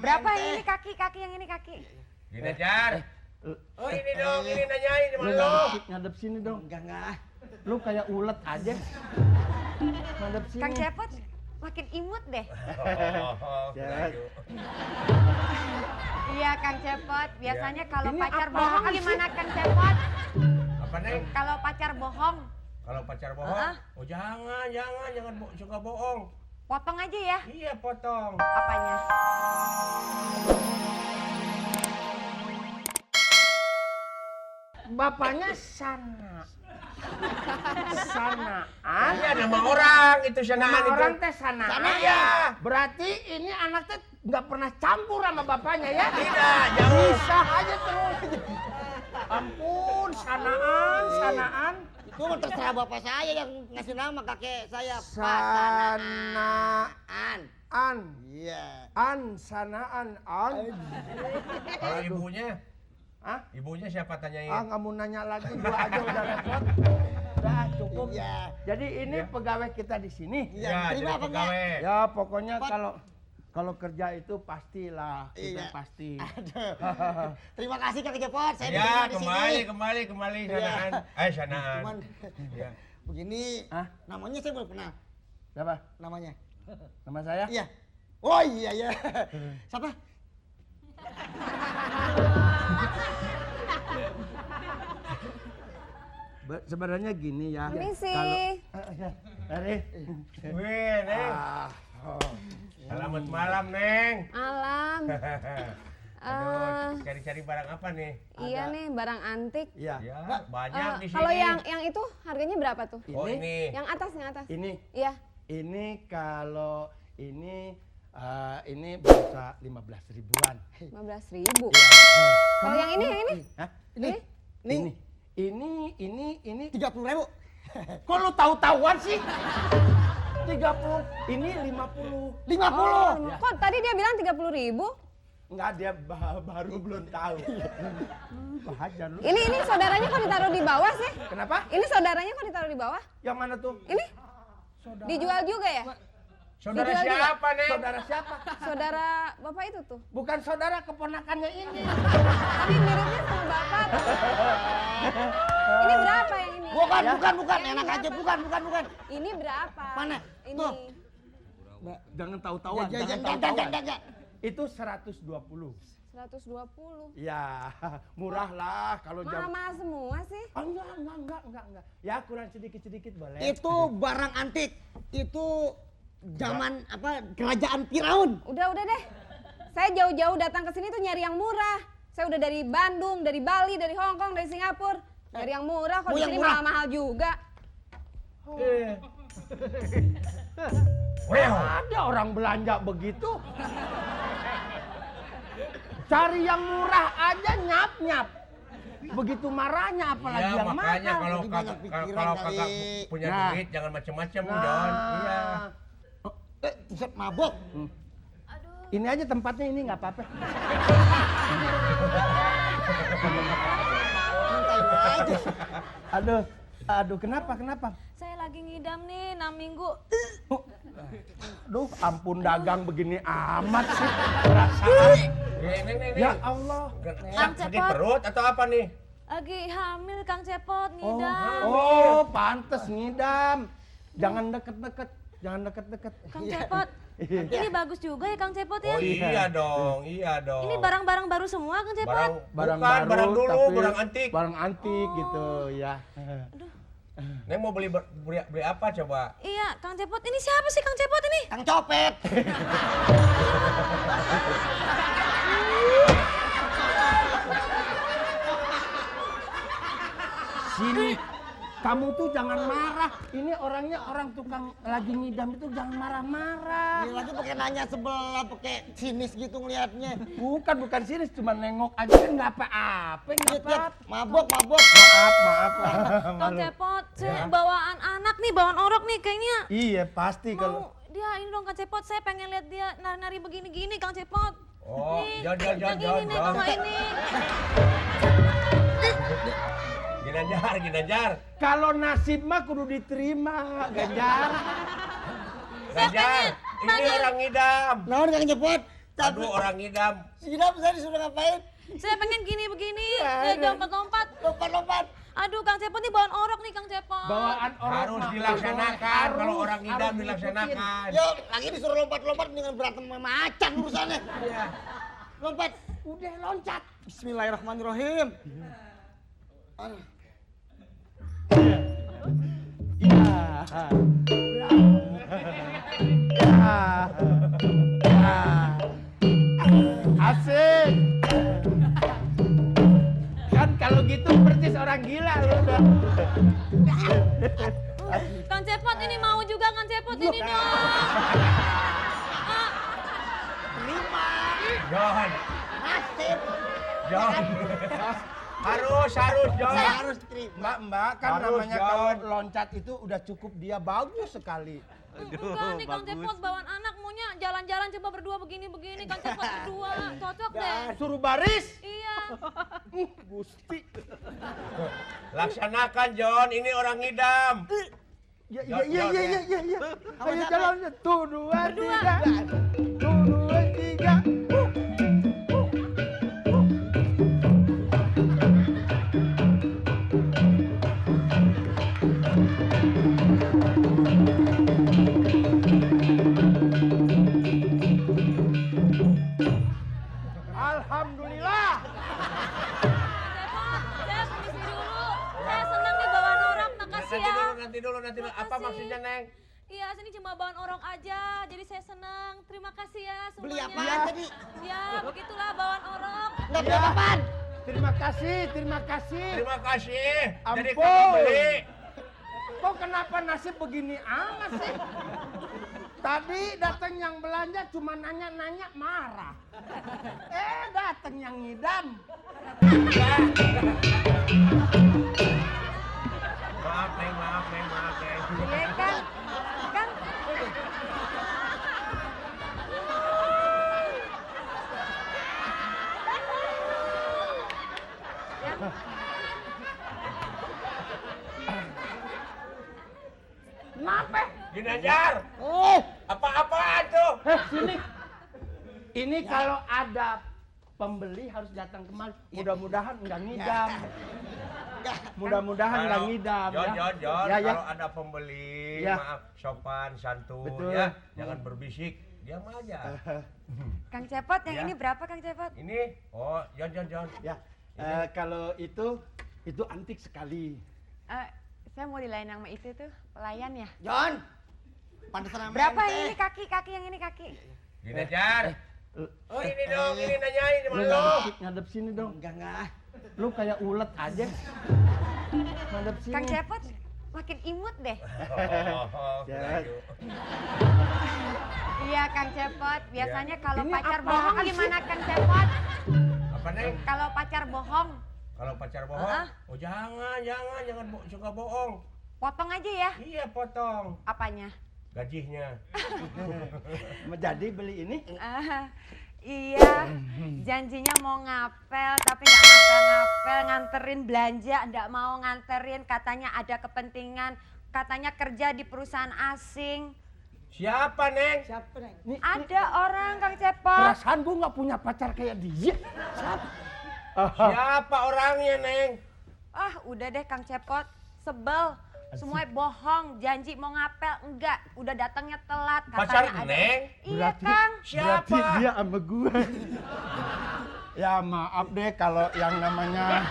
Berapa ini kaki yang ini kaki? Gini Jar. Oh ini dong, ini nanyain di mana dong? Ngadep sini dong. Enggak. Lu kayak ulet aja. Ngadep sini. Kang Cepot makin imut deh. Iya Kang Cepot, biasanya kalau Ini pacar apaan bohong sih? gimana Kang Cepot? Apa Neng? Kalau pacar bohong, Kalau pacar bohong? Oh jangan suka bohong. potong aja ya. Iya potong. Apanya? Bapaknya Sanaan. Iya nama orang itu sanaan Nama itu. orang teh Sanaan. Iya. Berarti ini anak teh nggak pernah campur sama bapaknya ya? Tidak, jauh. Bisa aja terus. Ampun, Sanaan. Itu mah terserah bapak saya yang ngasih nama kakek saya. Sanaan. Iya. Sanaan. Kalau ibunya? Hah? Ibunya siapa tanyain? Nggak mau nanya lagi, dua aja udah repot. Udah cukup. Iya. Jadi ini pegawai kita di sini. Iya, jadi terima apa enggak? pegawai. Ya pokoknya kalau kerja itu pastilah, kita Iya. pasti. Aduh. Terima kasih Kang Cepot, saya Ya diterima di sini. kembali Iya. sanaan. Sanaan. Cuman Ya. begini, Hah? namanya saya belum kenal. Siapa? Namanya. Nama saya? Iya. Oh iya. Siapa? Sebenarnya gini ya. Permisi. Dari. Wih, Neng. Selamat malam, Neng. Alam. Aduh, cari-cari barang apa nih? Iya nih barang antik. Iya. Ya, banyak di sini. Kalau yang itu harganya berapa tuh? Oh, ini. Yang atas. Ini. Iya. Ini kalau ini bisa 15 ribuan. 15.000. Iya. Kalau yang ini? Hah? Ini. Ini 30.000. kok lu tahu-tahuan sih? 30. Ini 50. 50. Ya. Kok tadi dia bilang 30.000? Enggak, dia baru belum tahu. Hajar lu. Ini saudaranya kok ditaruh di bawah sih? Kenapa? Ini saudaranya kok ditaruh di bawah? Yang mana tuh? Ini dijual juga ya? Saudara Dijual juga? siapa, Neng? Saudara siapa? Saudara bapak itu tuh. Bukan saudara, keponakannya ini. Tapi miripnya sama bapak tuh. Ini berapa yang ini? Bukan. Yang Enak aja, berapa? bukan. Ini berapa? Mana? Ini. Tuh. Jangan tahu-tahuan. Jangan. Itu 120. 120. Ya, murah lah kalau jam. Mahal-mahal semua sih. Enggak. Ya kurang sedikit boleh. Itu barang antik. Itu zaman kerajaan Firaun. Udah deh. Saya jauh-jauh datang ke sini tuh nyari yang murah. Saya udah dari Bandung, dari Bali, dari Hong Kong, dari Singapura. Nyari yang murah, kok Mau di yang sini murah? mahal-mahal juga. Ada orang belanja begitu. Cari yang murah aja nyap. Begitu marahnya apalagi Iya, yang makanya mahal. kalau Lagi banyak pikiran kalau kali. kagak punya Nah. duit jangan macem-macem, Don. Iya. Buset mabok. Ini aja tempatnya ini nggak apa-apa. Santai aja. Aduh, kenapa? Saya lagi ngidam nih 6 minggu. Duh, ampun dagang begini amat sih. Perasaan. Neng. Ya Allah. Sakit Cepot. perut atau apa nih? Lagi hamil Kang Cepot ngidam. Oh, pantes ngidam. Jangan deket-deket. Kang Cepot, ini bagus juga ya Kang Cepot ya. Oh iya dong. Ini barang-barang baru semua Kang Cepot. Barang Bukan, baru, barang dulu, tapi barang antik. Barang antik gitu ya. Neng mau beli apa coba? Iya Kang Cepot, ini siapa sih Kang Cepot ini? Kang Copet. Sini, kamu tuh jangan marah. Ini orangnya orang tukang lagi ngidam itu jangan marah-marah. Ini lagi pakai nanya sebelah, pakai sinis gitu ngelihatnya. Bukan sinis, cuma nengok aja kan nggak apa-apa, nggak apa-apa. Mabok. Maaf. Kang Malu. Cepot, saya bawaan anak nih, bawaan orok nih kayaknya. Iya pasti kalau. Mau dia ini dong Kang Cepot, saya pengen lihat dia nari-nari begini-gini Kang Cepot. Oh, Nih, jangan. yang ini nih, tau nggak ini? Ginanjar. Kalau nasib mah kudu diterima, Ganjar. Ganjar, ini orang ngidam. Naon Kang Cepot? Aduh, orang ngidam. Si Idam saya disuruh ngapain? Saya pengen gini begini, ya lompat-lompat. Lompat-lompat. Aduh, Kang Cepot nih bawaan orok nih, Kang Cepot. Bawaan orang Harus mah. dilaksanakan. Kalau Harus, orang ngidam harus dilaksanakan. Yo, lagi disuruh lompat-lompat dengan berantem sama macan urusannya. Iya. Lompat. Udah loncat. Bismillahirrahmanirrahim. Aduh. Asik. Kan kalau gitu persis orang gila lu udah. Kang Cepot ini mau juga Kang Cepot ini dong. John. Nasib. John. Harus, John. Saya harus terima. Mbak kan Harus, namanya John. kalau loncat itu udah cukup dia bagus sekali. Enggak nih Kang Cepot bawaan anak maunya jalan-jalan coba berdua begini-begini Kang Cepot berdua. Cocok deh. Suruh baris. Iya. Gusti. Laksanakan, John. Ini orang ngidam. Ya John, John, ya. Ayo jalan. Tuh, 2, 3. Tuh, 2, 3. Alhamdulillah. Cepot, saya permisi dulu. Saya senang nih bawaan orang, makasih ya. Nanti dulu. Apa Makasih. maksudnya, Neng? Iya, sini cuma bawaan orang aja, jadi saya senang. Terima kasih ya semuanya. Beli apaan tadi? Ya, begitulah bawaan orang. Enggak beli apaan? Terima kasih, terima kasih. Terima kasih. Jadi Ampun. kamu beli. Kok kenapa nasib begini amat sih? Tadi datang yang belanja cuma nanya-nanya marah. Datang yang ngidam. Maaf, Neng. Iya kan? Kan? Kenapa? Ginajar. Oh, Apa-apaan tuh? sini. Ini kalau ada pembeli harus datang kemari. Mudah-mudahan nggak ngidam. Mudah-mudahan nggak ngidam. John, Ya, ya. kalau ada pembeli, Ya. maaf, sopan, santun, Betul. ya. Jangan berbisik, diam aja. Kang Cepot yang Ya. ini berapa Kang Cepot? Ini, oh, John. Ya. Kalau itu antik sekali. Saya mau dilayan sama itu tuh, pelayan ya. John. Pantesan sama Berapa ente. yang ini kaki yang ini kaki? Ginajar. Oh, ini dong, ini nanyain sama Lu lo. ngadep sini dong. Enggak. Lu kayak ulet aja. Ngadep sini. Kang Cepot makin imut deh. Oh, Ya. gitu. Iya Kang Cepot, biasanya kalau Ini pacar apaan bohong sih? gimana Kang Cepot? Apa, Neng? Kalau pacar bohong, Kalau pacar bohong? Ah. Oh, jangan suka bohong. potong aja ya. Iya, potong Apanya? gajinya. Jadi beli ini? Iya, janjinya mau ngapel tapi nggak ngapel-ngapel, nganterin belanja, nggak mau nganterin, katanya ada kepentingan, katanya kerja di perusahaan asing. Siapa, Neng? Siapa, Neng? Nih, Ada orang Kang Cepot. perasaan gua nggak punya pacar kayak dia. Siapa orangnya, Neng? Udah deh Kang Cepot, sebel. Semuanya bohong, janji mau ngapel, enggak. Udah datangnya telat, Pacar katanya ada. Neng? Iya Kang. Siapa? Berarti dia sama gue. Ya maaf deh kalau yang namanya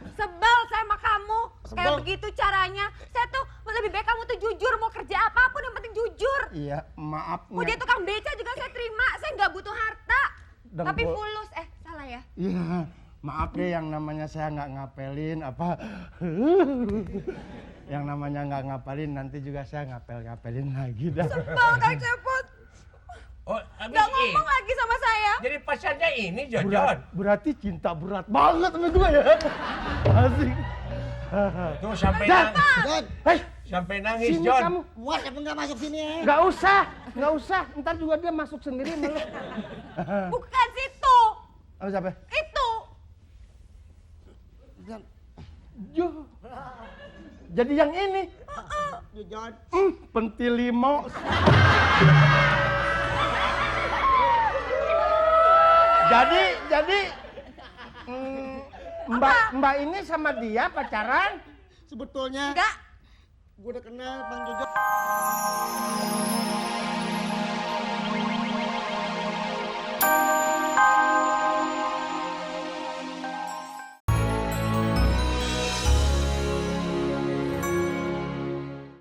Sebel saya sama kamu. Kayak Sebel. begitu caranya. Saya tuh lebih baik kamu tuh jujur, mau kerja apapun yang penting jujur. iya maaf Mau dia tukang beca juga saya terima, saya nggak butuh harta. Dan Tapi gua- fulus, salah ya? Iya, maaf deh yang namanya saya nggak ngapelin apa. Yang namanya nggak ngapelin nanti juga saya ngapelin lagi dah. Sebel Kang Cepot, Oh, habis nggak ini. ngomong lagi sama saya. Jadi pacarnya ini, John. Berarti cinta berat banget sama gue ya. Asik. Tuh sampai John. John, Hei, sampai nangis, sini John. kamu. muat apa enggak masuk sini ya? Nggak usah. Ntar juga dia masuk sendiri malu. Bukan situ, Apa siapa? itu. John, Yo. Jadi yang ini. Jojon. Pentilimo. Jadi Mbak ini sama dia pacaran? Sebetulnya Enggak. gue udah kenal Bang Jojon.